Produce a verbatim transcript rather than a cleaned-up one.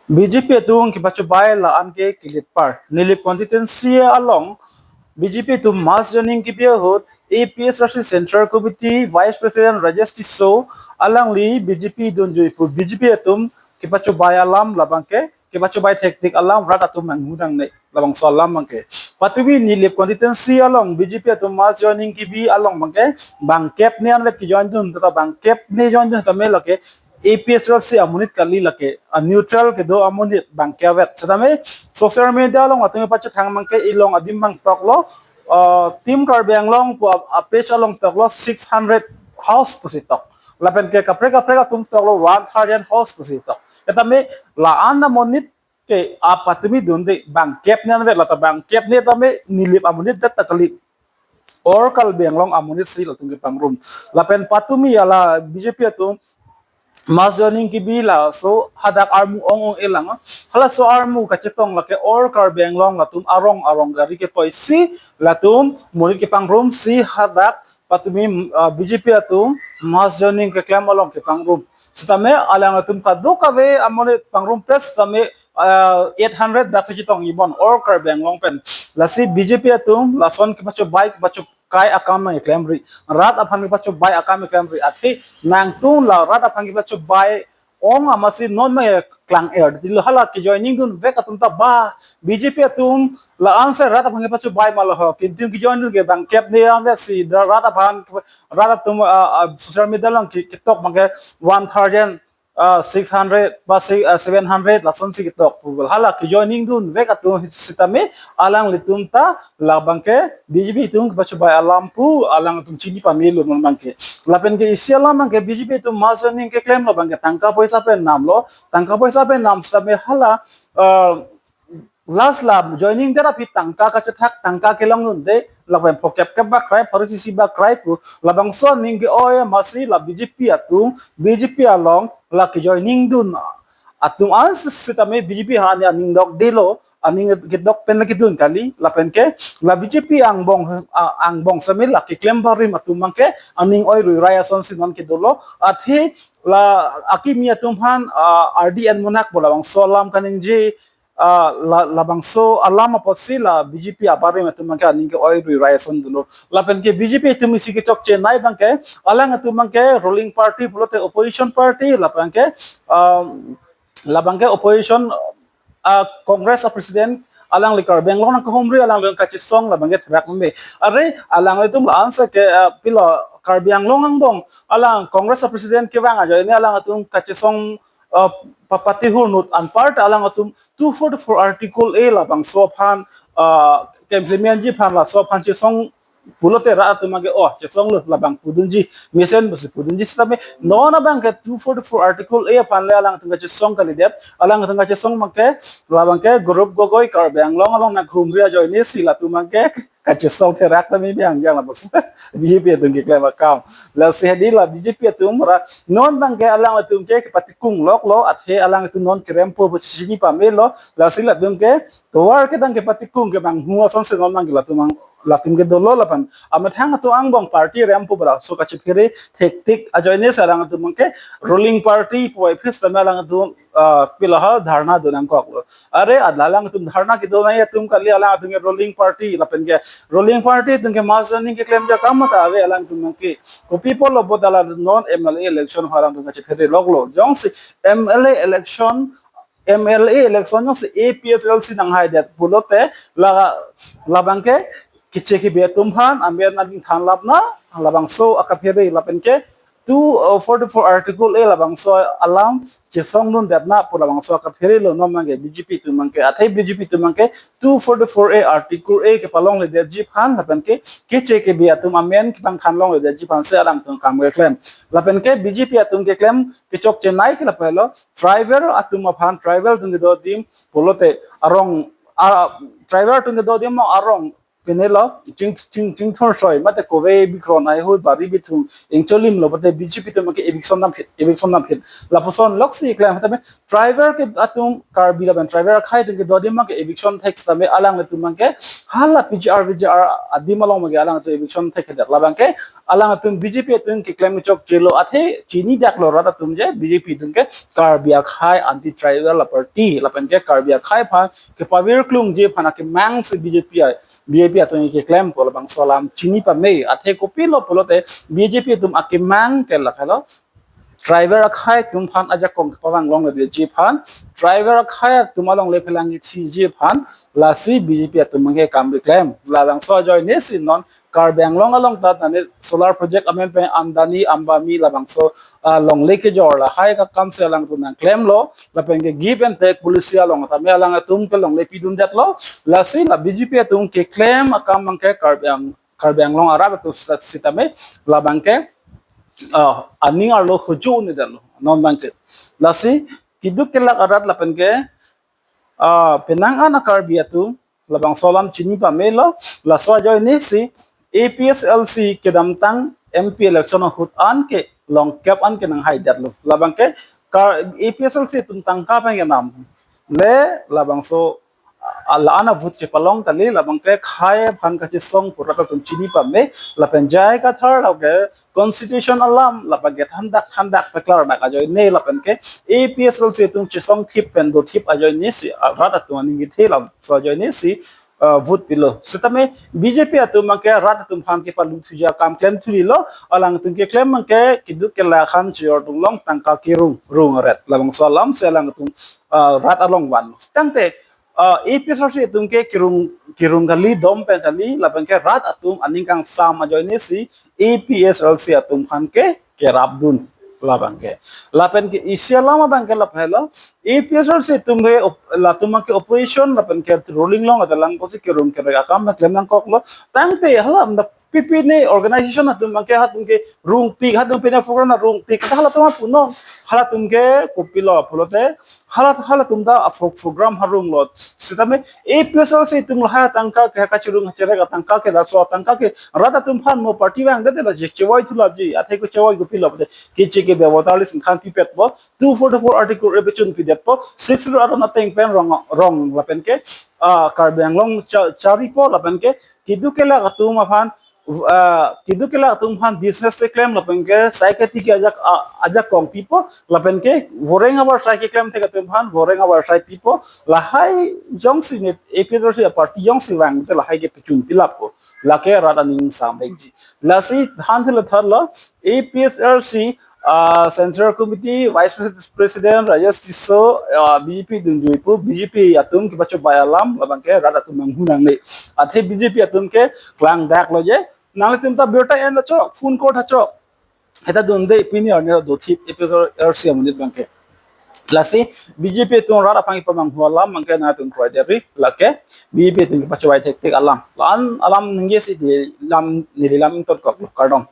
B J P atum kepachobei la-an ke kelitpar. Nilip constituency along B J P atum mass joining kebi ahut A P H L C Central Committee Vice President Rajesh Tisso alangli B J P dunjui pu B J P atum kepachobei alam labang ke kepachobei thektik alam rat atum nanghu nangne labangso alam abang ke. Patumi Nilip constituency along B J P atum mass joining kebi along abang ke bangkep ne anvet kejoin dun, tata bangkep ne join dun tame lake A P H L C amonit kali, lake a neutral kedo amonit abang ke avet. Setame social media along atum pachethang abang ke ilong adim abang toklo, uh, Team Karbi Anglong pu a, a page along toklo six hundred house pusi tok. Lapen ke kaprek kaprek atum toklo one thousand house pusi tok. Setame la-an amonit ke apatumi dunde bangkep ne anvet, lata bangkep ne tame Nilip amonit det ta kali, all Karbi Anglong amonit si latum kepangrum. Lapen patumi hala B J P atum mass joining kebi laso hadak armu ong-ong-e lang. Halaso armu kachetong lake all Karbi Anglong latum arong arong gari ketoisi latum monit kepangrumsi hadak patumi, ah, B J P atum mass joining keklem along kepangrum. Setame alangtum kadokave amonit pangrumpet setame, ah, eight hundred dak si chetong ibon all Karbi Anglong pen. Lasi B J P atum lason kepachobei kepachokai akam nangklemri, rat aphan kepachobei akam klemri. Athe nangtum la rat aphan kepachobei ong amatsi non abang klang-er detlo, hala kejoining dunvek atum ta ba B J P atum la-an si rat aphan kepachobei ma lo ho, kintu kejoin dun ke bangkep ne anvetsi rat aphan, rat atum, ah, ah, social media along ke- ketok abang ke one thousand, ah, six hundred ba si, ah, seven hundred lasonsi ketok pu. Hala kejoining dunvek atum setame alanglitum ta labang ke B J P atum kepachobei alam pu alangtum chini pamelo non abang ke. Lapen ke isi alam abang ke B J P atum mass joining keklem labang ke tangka poisa pen namlo, tangka poisa pen nam setame hala, ah, last la joining det aphi tangka kachethak, tangka kelong dunde, lapen phokep kep ba krai, pharo sisi ba krai pu labangso aning ke-oi amatsi la B J P atum, B J P along la kejoining dun atum an setame B J P ha aning dokdelo, aning kedok pen la kedun kali. Lapen ke la B J P angbong, ah, angbong setame la keklem barim atum abang ke aning oirui rai asonsi non kedolo. Athe la akimi atum aphan, ah, R D N monak pu labangso alam kaningje, ah, la, labangso alam apotsi la B J P abarim atum abang ke aning ke-oirui rai ason dolo. Lapen ke B J P atum isi kechokche nei abang ke, alangtum abang ke ruling party pulote opposition party, lapen ke, ah, labang ke opposition, ah, Congress a president alangli Karbi Anglong nangkehumri, alangli kachesong labang ke therak meme. Are alanglitum la-an si ke, ah, pilo Karbi Anglong angbong alang Congress a president kevang ajoine alangtum kachesong, ah, pa- patihur nut anparta alangtum two forty-four article A labangso aphan, ah, ke-implement ji aphan laso aphan chesong pulote rat atum abang ke, oh, chesonglo labang pudunji, mesen pusi pudunji setame non abang ke two forty-four article A aphan le alangtum kachesong kalidet, alangtum kachesong abang ke labang ke Gaurav Gogoi Karbi Anglong along nangkehumri ajoine si latum abang ke kachesong therak tame biang jang labos B J P atum keklem akam. Lasi hedi la B J P atum ra non abang ke alangtum ke kepatikung loklo, athe alangtum non kerempo pu chini pamelo, lasi latum ke tovar kedang kepatikung kevang hu asonsi non abang ke latum abang, latum ke dolo lapen amethang atum angbong party rempo bra so kachephere thektik ajoine si alangtum abang ke ruling party pu office tame alangtum, ah, pilo ha dharna do nangkoklo. Are adla alangtum dharna kedo nai atum kali, alangtum ke ruling party lapen ke ruling party atum ke mass joining keklem ja kam mata ave alangtum abang ke. Kopi pulo bo dala non M L A election ha alangtum kachephere loklo. Jongsi M L A election, M L A election jongsi A P H L C nanghaidet pulote la, labang ke keche kebi atum aphan amen aning thanlapna labangso akaphere lapen ke two forty-four article A labangso alam chesong dundetna pu labangso akaphere lo non abang ke B J P atum abang ke. Athe B J P atum abang ke two forty-four A article A kepalongledetji aphan lapen ke keche kebi atum amen kepangthanlongledetji aphan si alangtum akam keklem. Lapen ke B J P atum keklem kechokche nei ke lapu lo, tribal atum aphan, tribal atum kedo adim pulote arong, ah, tribal atum kedo adim arong pine lo, ching, ching, chingthor soi, mate kove bikron ai hui bari bithung, ingcholim lo, mate B J P atum ke eviction nam phit, eviction nam phit. Lapuson loksi klem, tame driver ke atum Karbi lapen driver akhai atum ke dodi abang ke eviction thek tame alanglitum abang ke hala P G R, V G R adim along abang ke alanglitum eviction thek ke labang ke alanglitum B J P atum keklem chokche lo athe chini dak lo rat atum je B J P atum ke Karbi akhai anti tribal party lapen ke Karbi akhai aphan kepavir klungji aphan akemang si B J P ai, B J P atum keklem pu labangso alam chini pame athe kopilo pulote B J P atum akemang ke lakhai lo. Driver akhai atum aphan ajakong kepavang longledetji aphan, driver akhai atum alongle phelang ithiji aphan, lasi B J P atum abang ke kam keklem. Labangso ajoine si non Karbi Anglong along ta tane solar project amen pen Adani Ambani labangso, ah, longle kejor lahai akam si alangtum nangklemlo, lapen ke give and take policy along tame alanglitum ke longle pidundetlo, lasi la B J P atum keklem akam abang ke Karbi Ang-, Karbi Anglong arat atum sita-, sitame labang ke, ah, aning arlo huju un'edetlo non abang ke. Lasi keduk kelak arat lapen ke, ah, penang an a-Karbi atum labangso alam chini pamelo, laso ajoine si A P H L C kedamtang M P election ahut an ke longkep an ke nanghaidetlo. Labang ke kar-, A P H L C atum tangka pen kenam le labangso, ah, la-an a-vote kepalong kali, labang ke khei aphan kachesong pu rat atum chini pame, lapen J I Kathar lake constitution alam labang ke thandak thandak peklardak ajoine lapen ke A P H L C atum chesong thip pen dothip ajoine si, ah, rat atum aning kethe laso ajoine si, ah, vote pilo. Sitame B J P atum abang ke rat atum aphan kepalu thuji akam klem thulilo, alangtum keklem abang ke keduk kelak an chejor tunglong tangka kerung rung aret labangso alam si alangtum, ah, rat along van. Tangte, ah, A P H L C atum ke kerung, kerung kali, dom pen kali, lapen ke rat atum aning kangsam ajoine si A P H L C atum aphan ke kerapdun labang ke. Lapen ke isi alam abang ke lapu helo, A P H L C atum ke op-, latum abang ke opposition lapen ke ruling along adelang pusi kerung kerek akam klem nangkoklo. Tangte hala mda P P ne organization atum abang ke halatum ke rungpik, halatum pine program arungpik, halatum apunon, halatum ke kopilo pulote, hala, halatum ta a-pro-, program arunglo. Sitame A P H L C atum lahai tangka ke kachirung kacherek atangka ke, laso atangka ke rat atum aphan mo party vangdetde, la je chevoi thulapji, athe ko chevoi kopilo pulote, keche ke be voter list khan pipetpo, two forty-four article revision pidetpo, Sixth Schedule aron ateng pen rong, rong lapen ke, ah, Karbi Anglong cha-, charipo lapen ke keduk kelak atum aphan, ah, keduk kelak atum aphan business keklem lapen ke sai ketiki ajak, ah, ajakong pipo lapen ke voreng avarsai keklem thek atum aphan voreng avarsai pipo, lahai jongsi ne A P H L C party jongsi vangte lahai ke pechun pilappo, lake rat aning samekji. Lasi than thela tharlo, A P H L C, ah, Central Committee Vice President Rajesh Tisso, ah, B J P dunjui pu, B J P atum kepachobei alam labang ke rat atum manghu nangne. Athe B J P atum ke klangdaklo je, nanglitum ta birta en ta chok, phone call ta chok. Heta dunde pini arni dothip A P H L C amonit abang ke. Lasi B J P atum rat aphan kepamanghu alam abang ke nangtum kroidetri, lake B J P atum kepachobei thekthek alam. La-an alam ningje si neli lam, neli lam ingtonkoklo, kardom.